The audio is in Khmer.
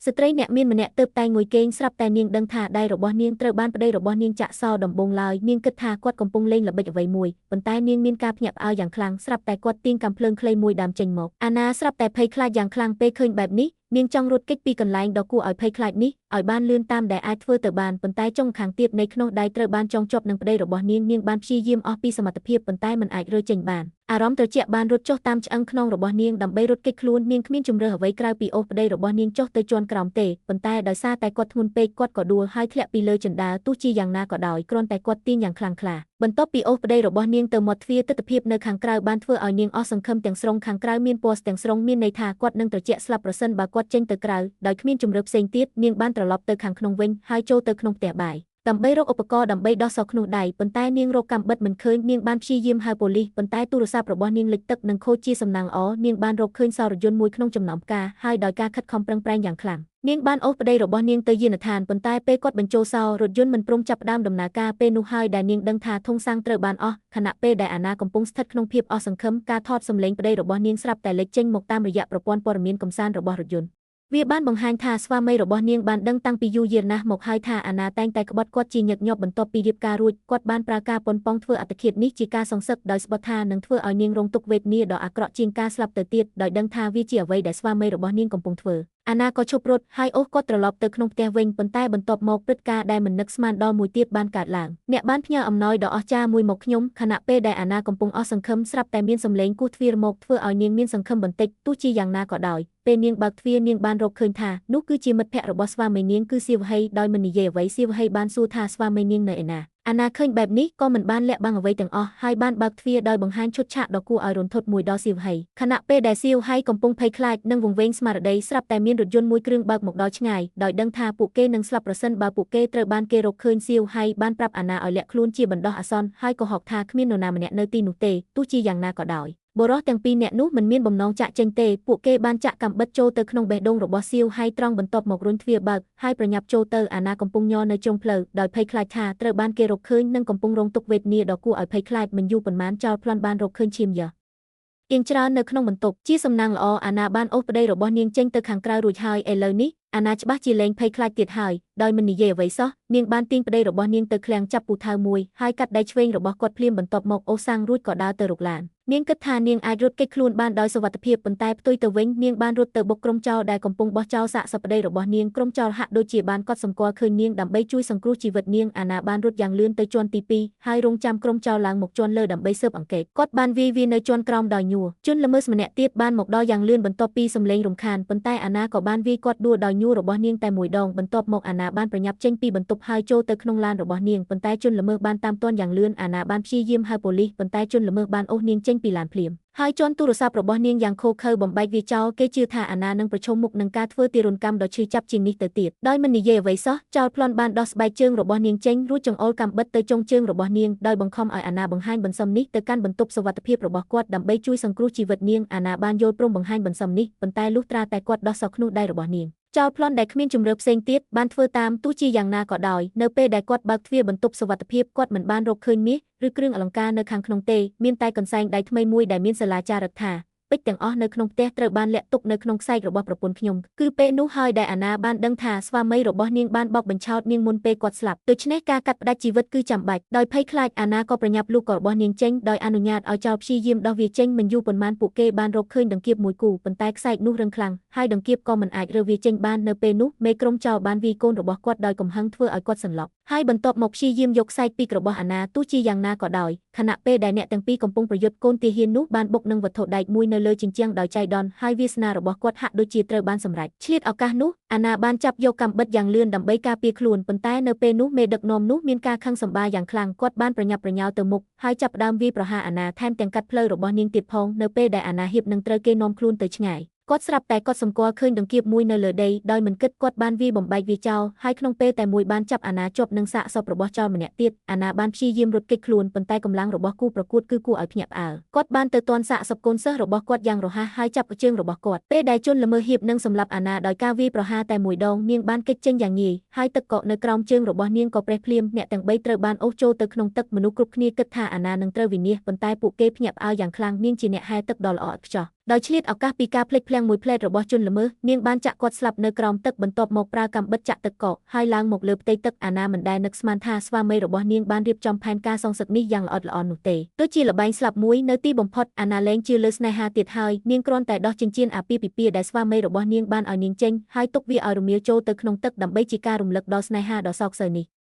ស្ត្រីអ្នកមានម្នាក់ទើបតែងួយគេងស្រាប់តែនាងដឹងថាដៃរបស់នាងត្រូវបានប្តីរបស់នាងចាក់សោដំបូងឡើយនាងគិតថាគាត់កំពុងលេងល្បិចអ្វីមួយប៉ុន្តែនាងមានការភ្ញាក់ផ្អើលយ៉ាងខ្លាំងស្រាប់តែគាត់ទាញកាំភ្លើងខ្លីមួយដើមចេញមកអាណាស្រាប់តែភ័យខ្លាចយ៉ាងខ្លាំងពេលឃើញបែបនេះនាងចង់រត់គេចពីកន្លែងដ៏គួរឲ្យភ័យខ្លាចនេះឲ្យបានលឿនតាមដែលអាចធ្វើទៅបានប៉ុន្តែចុងខាងទៀតនៃខ្នោះដៃត្រូវបានចងជាប់នឹងប្តីរបស់នាងនាងបានព្យាយាមអស់ពីសមត្ថភាពប៉ុន្តែមិនអាចរើចេញបានអារម្មណ៍ត្រជាក់បានរត់ចុះតាមឆ្អឹងខ្នងរបស់នាងដើម្បីរត់គេចខ្លួននាងគ្មានជម្រើសអ្វីក្រៅពីអូសប្តីរបស់នាងចុះទៅជាន់ក្រោមទេប៉ុន្តែដោយសារតែគាត់ធ្ងន់ពេកគាត់ក៏ដួលហើយធ្លាក់ពីលើជណ្ដើរទោះជាយ៉ាងណាក៏ដោយគ្រាន់តែគាត់ទាញយ៉ាងខ្លាំងក្លាបន្ទាប់ពីអូសប្តីរបស់នាងទៅមាត់ទ្វារទិដ្ឋភាពនៅខាងក្រៅបានធ្វើឲ្យនាងអស់សង្ឃឹមទាំងស្រុងខាងក្រៅមានពណ៌ទាំងស្រុងមានន័យថាគាត់នឹងត្រជាក់ស្លាប់ប្រសិនបើគាត់ចេញទៅក្រៅដោយគ្មានជម្រើសផ្សេងទៀតនាងបានត្រឡប់ទៅខាងក្នុងវិញហើយចូលទៅក្នុងផ្ទះបាយដើម្បីរកឧបករណ៍ដើម្បីដោះសោខ្នោះដៃប៉ុន្តែនាងរកកាំបិតមិនឃើញនាងបានព្យាយាមហៅប៉ូលីសប៉ុន្តែទូរស័ព្ទរបស់នាងលិចទឹកនិងខូចជាសំណាងល្អនាងបានរកឃើញសោរថយន្តមួយក្នុងចំណោមផ្កាហើយដោយការខិតខំប្រឹងប្រែងយ៉ាងខ្លាំងនាងបានអូសប្តីរបស់នាងទៅយានដ្ឋានប៉ុន្តែពេលគាត់បញ្ចូលសោរថយន្តមិនព្រមចាប់ផ្ដើមដំណើរការពេលនោះហើយដែលនាងដឹងថាធុងសាំងត្រូវបានអស់ខណៈពេលដែលអាណាកំពុងស្ថិតក្នុងភាពអស់សង្ឃឹមការថតសម្លេងប្តីរបស់នាងស្រាប់តែលេចចេញមកតាមរយៈប្រព័ន្ធព័ត៌មានកម្សាន្តរបស់រថយន្តវាបានបង្ហាញថាស្វាមីរបស់នាងបានដឹងតាំងពីយូរយារណាស់មកហើយថាអាណាតែងតែក្បត់គាត់ជាញឹកញាប់បន្ទាប់ពីរៀបការរួចគាត់បានប្រើការប៉ុនប៉ងធ្វើអត្តឃាតនេះជាការសងសឹកដោយស្បត់ថានឹងធ្វើឲ្យនាងរងទុក្ខវេទនាដ៏អាក្រក់ជាងការស្លាប់ទៅទៀតដោយដឹងថាវាជាអ្វីដែលស្វាមីរបស់នាងកំពុងធ្វើអាណាក៏ឈប់រត់ហើយអូសគាត់ត្រឡប់ទៅក្នុងផ្ទះវិញប៉ុន្តែបន្ទាប់មកព្រឹត្តិការណ៍ដែលមិននឹកស្មានដល់មួយទៀតបានកើតឡើងអ្នកបានផ្ញើអំណោយដ៏អស្ចារ្យមួយមកខ្ញុំខណៈពេលដែលអាណាកំពុងអស់សង្ឃឹមស្រាប់តែមានសម្លេងគោះទ្វារមកធ្វើឲ្យនាងមានសង្ឃឹមបន្តិចទោះជាយ៉ាងណាក៏ដោយពេលនាងបើកទ្វារនាងបានរកឃើញថានោះគឺជាមិត្តភក្តិរបស់ស្វាមីនាងគឺសៀវហីដោយមិននិយាយអ្វីសៀវហីបានសួរថាស្វាមីនាងនៅឯណាអាណាឃើញបែបនេះក៏មិនបានលាក់បាំងអ្វីទាំងអស់ហើយបានបើកទ្វារដោយបង្ហាញឈុតឆាកដ៏គួរឲ្យរន្ធត់មួយដល់សៀវហីខណៈពេលដែលសៀវហីកំពុងភ័យខ្លាចនិងវង្វេងស្មារតីស្រាប់តែមានរថយន្តមួយគ្រឿងបើកមកដល់ឆ្ងាយដោយដឹងថាពួកគេនឹងស្លាប់ប្រសិនបើពួកគេត្រូវបានគេរកឃើញសៀវហីបានប្រាប់អាណាឲ្យលាក់ខ្លួនជាបណ្ដោះអាសន្នហើយកុហកថាគ្មាននរណាម្នាក់នៅទីនោះទេទោះជាយ៉ាងណាក៏ដោយបុរសទាំងពីរនាក់នោះមិនមានបំណងចាក់ចេញទេពួកគេបានចាក់កាំបិតចូលទៅក្នុងបេះដូងរបស់សៀវហៃត្រង់បន្ទាប់មករុញទ្វារបើកហើយប្រញាប់ចូលទៅអាណាកំពុងញ័រនៅជ្រុងផ្លូវដោយភ័យខ្លាចថាត្រូវបានគេរកឃើញនិងកំពុងរងទុក្ខវេទនាដ៏គួរឲ្យភ័យខ្លាចមិនយូរប៉ុន្មានចោលប្លន់បានរកឃើញឈាមយើអៀងច្រើននៅក្នុងបន្ទប់ជាសំណាងល្អអាណាបានអូសប្តីរបស់នាងចេញទៅខាងក្រៅរួចហើយឥឡូវនេះអាណាច្បាស់ជាលែងភ័យខ្លាចទៀតហើយដោយមិននិយាយអ្វីសោះនាងបានទាញប្តីរបស់នាងទៅឃ្លាំងចាប់ពូថៅមួយហើយកាត់ដៃឆ្វេងរបស់គាត់ភ្លាមបន្ទាប់មកអូសសាំងរួចក៏ដើរទៅរកឡាននាងគិតថានាងអាចរត់គេចខ្លួនបានដោយសុវត្ថិភាពប៉ុន្តែផ្ទុយទៅវិញនាងបានរត់ទៅបុកក្រុមចោរដែលកំពុងបោះចោលសាកសពប្តីរបស់នាងក្រុមចោរហាក់ដូចជាបានកត់សម្គាល់ឃើញនាងដើម្បីជួយសង្គ្រោះជីវិតនាងអាណាបានរត់យ៉ាងលឿនទៅជាន់ទី2ហើយរងចាំក្រុមចោរឡើងមកជាន់លើដើម្បីស៊ើបអង្កេតគាត់បានវាយវានៅជាន់ក្រោមដោយញួរជនល្មើសម្នាក់ទៀតបានមកដល់យ៉ាងលឿនបន្ទាប់ពីសម្លេងរំខានប៉ុន្តែអាណាក៏បានវាយគាត់ដួលដោយញួររបស់នាងតែមួយដងបន្ទាប់មកអាណាបានប្រញាប់ចេញពីបន្ទប់ហើយចូលទៅក្នុងឡានរបស់នាងប៉ុន្តែជនល្មើសបានតាមទាន់យ៉ាងលឿនអាណាបានព្យាយាមហៅប៉ូលីសប៉ុន្តែជនល្មើសបានអូសនាងចេញពីឡានភ្លាមហើយជន់ទូរស័ព្ទរបស់នាងយ៉ាងឃោរឃៅបំបែកវាចោលគេជឿថាអាណានឹងប្រឈមមុខនឹងការធ្វើទារុណកម្មដ៏ឈឺចាប់ជាងនេះទៅទៀតដោយមិននិយាយអ្វីសោះចោលប្លន់បានដោះស្បែកជើងរបស់នាងចេញរួចចង្អុលកាំបិតទៅចុងជើងរបស់នាងដោយបង្ខំឲ្យអាណាបង្ហាញបន្សំនេះទៅកាន់បន្ទប់សុវត្ថិភាពរបស់គាត់ដើម្បីជួយសង្គ្រោះជីវិតនាងអាណាបានយល់ព្រមបង្ហាញបន្សំនេះប៉ុន្តែលុះត្រាតែគាត់ដោះសោខ្នោះដៃរបស់នាងចោលប្លន់ដែលគ្មានជម្រើសផ្សេងទៀតបានធ្វើតាមទោះជាយ៉ាងណាក៏ដោយនៅពេលដែលគាត់បើកទ្វារបន្ទប់សុវត្ថិភាពគាត់មិនបានរកឃើញមាសឬគ្រឿងអលង្ការនៅខាងក្នុងទេមានតែកន្សែងដៃថ្មីមួយដែលមានសិលាចារឹកថាពេជ្រទាំងអស់នៅក្នុងផ្ទះត្រូវបានលាក់ទុកនៅក្នុងខ្សែរបស់ប្រពន្ធខ្ញុំគឺពេលនោះហើយដែលអាណាបានដឹងថាស្វាមីរបស់នាងបានបោកបញ្ឆោតនាងមុនពេលគាត់ស្លាប់ដូច្នេះការកាត់ផ្តាច់ជីវិតគឺចាំបាច់ដោយភ័យខ្លាចអាណាក៏ប្រញាប់លូករបស់នាងចេញដោយអនុញ្ញាតឲ្យចោលព្យាយាមដោះវាចេញមិនយូរប៉ុន្មានពួកគេបានរកឃើញដង្កៀបមួយគូប៉ុន្តែខ្សែនោះរឹងខ្លាំងហើយដង្កៀបក៏មិនអាចរើវាចេញបាននៅពេលនោះមេក្រុមចោលបានវាយកូនរបស់គាត់ដោយកំហឹងធ្វើឲ្យគាត់សន្លប់ហើយបន្ទាប់មកព្យាយាមយកខ្សែពីរបស់អាណាទោះជាយ៉ាងណាក៏ដោយខណៈពេលដែលអ្នកទាំងពីរកំពុងប្រយុទ្ធកូនទាហាននោះបានបុកនឹងវត្ថុដែកមួយនៅលើជញ្ជាំងដោយចៃដន្យហើយវាសនារបស់គាត់ហាក់ដូចជាត្រូវបានសម្រេចឆ្លៀតឱកាសនោះអាណាបានចាប់យកកាំបិតយ៉ាងលឿនដើម្បីការពារខ្លួនប៉ុន្តែនៅពេលនោះមេដឹកនាំនោះមានការខឹងសម្បារយ៉ាងខ្លាំងគាត់បានប្រញាប់ប្រញាល់ទៅមុខហើយចាប់ផ្ដើមវាយប្រហារអាណាថែមទាំងកាត់ផ្លូវរបស់នាងទៀតផងនៅពេលដែលអាណាហៀបនឹងត្រូវគេនាំខ្លួនទៅឆ្ងាយគាត់ស្រាប់តែគាត់សម្គាល់ឃើញដង្កៀបមួយនៅលើដីដោយមិនគិតគាត់បានវាយបំបែកវាចោលហើយក្នុងពេលតែមួយបានចាប់អាណាជាប់នឹងសាកសពរបស់ចោលម្នាក់ទៀតអាណាបានព្យាយាមរត់គេចខ្លួនប៉ុន្តែកម្លាំងរបស់គូប្រកួតគឺគួរឲ្យភ្ញាក់ផ្អើលគាត់បានទៅទាន់សាកសពកូនសិស្សរបស់គាត់យ៉ាងរហ័សហើយចាប់ជើងរបស់គាត់ពេលដែលជនល្មើសហៀបនឹងសម្លាប់អាណាដោយការវាយប្រហារតែមួយដងនាងបានគេចចេញយ៉ាងងាយហើយទឹកកកនៅក្រោមជើងរបស់នាងក៏ប្រេះភ្លាមអ្នកទាំងបីត្រូវបានអូសចូលទៅក្នុងទឹកមនុស្សគ្រប់គ្នាគិតថាអាណានឹងត្រូវវិនាសប៉ុន្តែពួកគេភ្ញាក់ផ្អើលយ៉ាងខ្លាំងនាងជាអ្នកហែលទឹកដ៏ល្អឥតខ្ចោះ ដោយឆ្លៀតឱកាសពីការភ្លេចភ្លាំងមួយភ្លែតរបស់ជនល្មើសនាងបានចាក់គាត់ស្លាប់នៅក្រោមទឹកបន្ទាប់មកប្រើកាំបិតចាក់ទឹកកកហើយឡើងមកលើផ្ទៃទឹកអាណាមិនដែលនឹកស្មានថាស្វាមីរបស់នាងបានរៀបចំផែនការសងសឹកនេះយ៉ាងល្អិតល្អន់នោះទេដូចជាល្បែងស្លាប់មួយនៅទីបំផុតអាណាលែងជឿលើស្នេហាទៀតហើយនាងគ្រាន់តែដោះចិញ្ចៀនអាពាហ៍ពិពាហ៍ដែលស្វាមីរបស់នាងបានឲ្យនាងចេញហើយទុកវាឲ្យរមៀលចូលទៅក្នុងទឹកដើម្បីជាការរំលឹកដល់ស្នេហាដ៏សោកសៅនេះ។